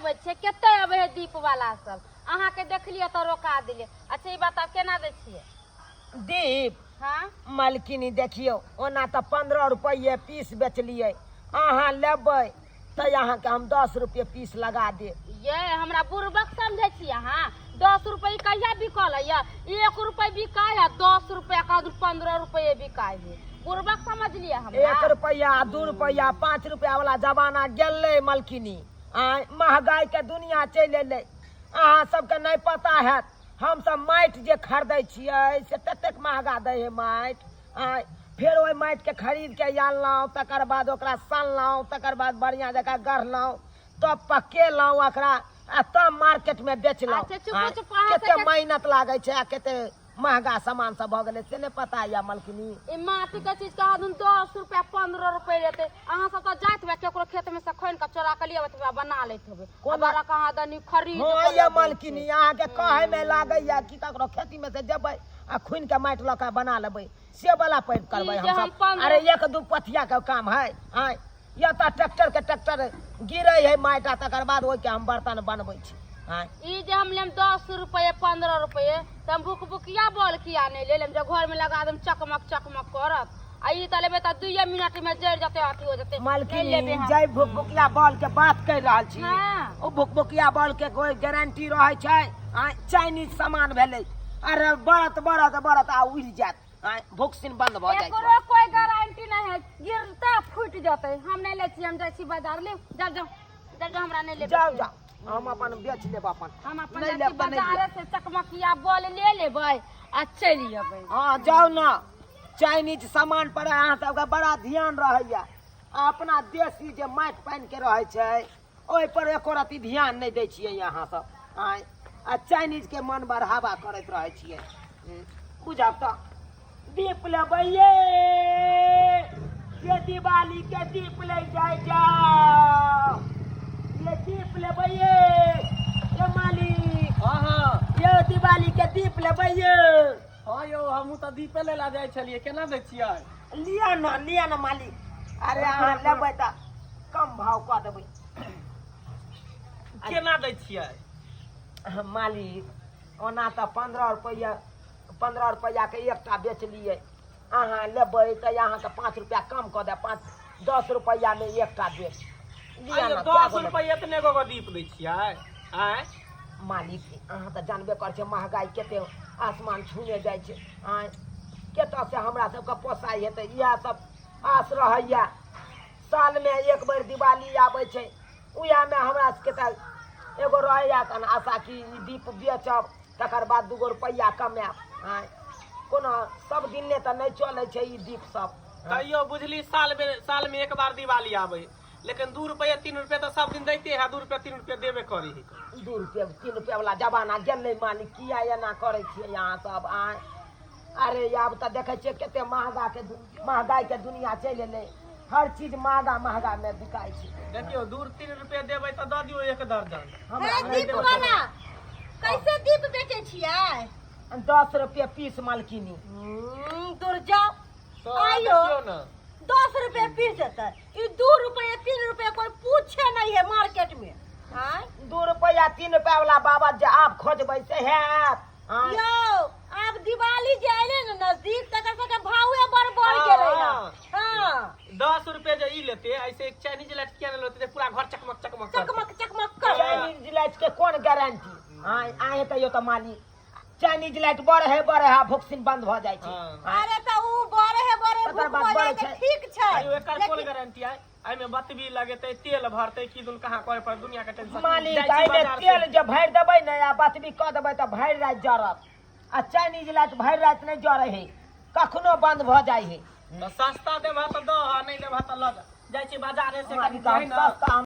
आबै छै, कते अबै है दीप वाला सब। अहाँके देखलियै तऽ रोका देलियै। अच्छा ई बताउ केना दै छियै दीप? हाँ। मालकिनी देखियौ, ओना तऽ 15 रुपैए पीस बेचलियै, अहाँ लेबै तऽ अहाँके हम 10 रुपये पीस लगा देब। ये हमरा बुड़बक समझै छी अहाँ? 10 रुपये कहिया बिकल है? 1 रुपये बिकाय है, 10 रुपया का 15 रुपये बिकाय है। बुड़बक समझलियै हमरा? 1 रुपैआ, 2 रुपैआ, 5 रुपैआ वाला जमाना गेलै मलकिनी। आँय, महगाई के दुनिया चलि एलै। अहाँ सबके नहि पता हैत, हमसब माटि जे खरीदै छियै से ततेक महगा दै है माटि। आँय, फेर ओहि माटिके खरीद के आनलहुँ, तकर बाद ओकरा सनलहुँ, तकर बाद बढ़िआँ जकाँ गढ़लहुँ, तब पकेलहुँ ओकरा आ तब मार्केटमे बेचलहुँ। अच्छा, चुप, आँय, चुप, अहाँ कते सबके मेहनत लागै छै आ कते महगा सामान सब भऽ गेलै से नहि पता यऽ मलकिनी। ई माटी के चीज के आदमी 10 रुपया 15 रुपया लेतै। अहाँ सब तऽ जाइत हेबै केकरो खेत में से खनि के चोरा के लिअबैत हेबै आ बना लैत हेबै। कोना? बड़ा कहाँ दनी खरीद हँ के ये लबै मलकिनी, छै। अहाँके कहै मे लागैया कि ककरो खेती मे से जेबै आ खुनि के माटि लऽ के बना लेबै, से वाला पैब करबै ई जे हमसब। हम 15 अरे 1-2 पथिया के काम है। आँय, या तऽ ट्रैक्टर के ट्रैक्टर गिरै है माटि आ तकर बाद ओहिके हम बर्तन बनबै छी। आँय, ई जे हम लेम 10 रुपये 15 रुपये तऽ हम भुकभुकिया बॉल किया नहि ले लेम जे घर में लगा देम चकमक चकमक करत। आ ई तऽ लेबै तऽ 2 मिनट में जरि जेतै, अथी हो जेतै। नहि लेबै मालकिनी, हम। जाहि भुकभुकिया बॉल के बात कहि रहल छी, हाँ। ओ भुकभुकिया बॉल के कोई गारंटी रहै छै? आँय, चाइनीज सामान भेलै। अरे बरत बरत बरत आ उड़ि जायत। आँय, भुकसिन बंद भऽ जाइ छै। एकरो कोई गारंटी नहीं है, गिरता फूटि जेतै। हम नहि लै छी, हम जाइ छी बाजार। ले जाउ जाउ जाउ जाउ, हमरा नहि लेबै। जाउ जाउ, हम अपन बेच लेब अपन। हम अपन नहि जाइ लेब छी तऽ नहि लिअ। बाजारे से चकमकिया बॉल ले लेबै आ चलि अबै। हँ जाउ ने, चाइनीज सामान पर अहाँ सबके बड़ा ध्यान रहैया आ अपना देसी जे माटि पानि के रहै छै ओहि पर एको रत्ती ध्यान नहि दै छियै अहाँ सब। आँय, आ चाइनीज के मन बढ़ावा करैत रहै छियै। बुझब तऽ दीप लेबै ये, ये दिवाली के दीप ले जाय जाओ, ये दीप लेबै ये, ये मालिक। हाँ हाँ। ये दिवाली के दीप लेबै ये। हाँ यौ, हमहूँ तऽ दीपे लै लए जाइ छलियै। केना दै छियै? लिअ ने, लिअ ने मालिक। अरे अहाँ लेबै तऽ कम भाव कऽ देबै। केना दै छियै? मालिक, ओना तऽ 15 रुपैआ, 15 रुपैआके एकटा बेचलियै। अहाँ लेबै तऽ अहाँके 5 रुपैआ कम कऽ देब, 5 10 रुपैआमे एकटा देब। लिअ आइयो ने, कए 10 गो लेबै? रुपैआ एतने गो गो दीप दै छियै? आँय मालिक, अहाँ तऽ जानबे करै छियै महगाइ कते आसमान छूने जाइ छै। आँय, कतऽसँ हमरा सबके पोसाइ हेतै? इएह सब आस रहैया। सालमे एक बेर दिवाली आबै छै, उएहमे हमरा सबके तऽ एगो रहैया तहन आशा कि ई दीप बेचब तकर बाद 2 गो रुपैआ कमायब। आँय, कोनो सब दिने तऽ नहि चलै छै ई दीप सब। तैयो बुझली, साल में एक बार दिवाली आबै, लेकिन 2 रुपया 3 रुपया तऽ सब दिन दैते है। 2 रुपया 3 रुपया देबे करी है। 2 रुपया 3 रुपया वाला जमाना गेलै मालिक, किया एना करै छियै अहाँ सब? आँय, अरे आब तऽ देखै छियै कते महगा के महगाई के दुनिया चलि एलै, हर चीज महगा महगा मे बिकाइ छै। देखियौ, 2-3 रुपया देबै तऽ दऽ दियौ 1 दर्जन। हमरा हे नहि दीप देबै। वाला, कैसे दीप बेचै छियै? 10 रुपये पीस मालकिनी। दूर जाओ। तऽ आइयो। देखियौ ने। 10 रुपये पीस देतै, ई 2 रुपये 3 रुपये कोई पूछे नहीं है मार्केट में। आँय? 2 रुपया 3 रुपया वाला बाबा जे आब खोजबै से हैत? आँय? यौ, आब दिवाली जे अयलै ने नजदीक, तकर सबके भावे बड़ बढ़ गेलै हँ। हाँ। 10 रुपये जे ई लेते, ऐसे एक चाइनीज लाइट किया नहि लेते जे पूरा घर चकमक चकमक करतै? चकमक चकमक कर। चाइनीज लाइट के कोन गारंटी? आँय, आँय कहियो तऽ मालिक, चाइनीज लाइट बढ़े है बढ़े है भुकसिन बंद भऽ जाइ छै। हाँ। अरे तऽ उ बढ़े है बढ़े तकर भुक बाद भऽ बढ़ै जाइ छै, छै। ठीक छै। आइयो एकर कोन लेकिन गारंटी है? एहिमे बतबी लगेतै, तेल भरतै, की दुन कहाँ करे पर दुनिया के टेंशन। मालिक, जाइ छी एहिमे बाजार से। तेल जे भरि देबै ने आ बतबी कऽ देबै तऽ भरि राति जरत, आ चाइनीज लाइट भरि राति नहि जरै है, कखनो बंद भऽ जाइ है। तऽ सस्ता देबह तऽ दह, नहि देबह तऽ लऽ जा। जाइ छी बाजारे से मालिक, कनि हम ने। सस्ता हम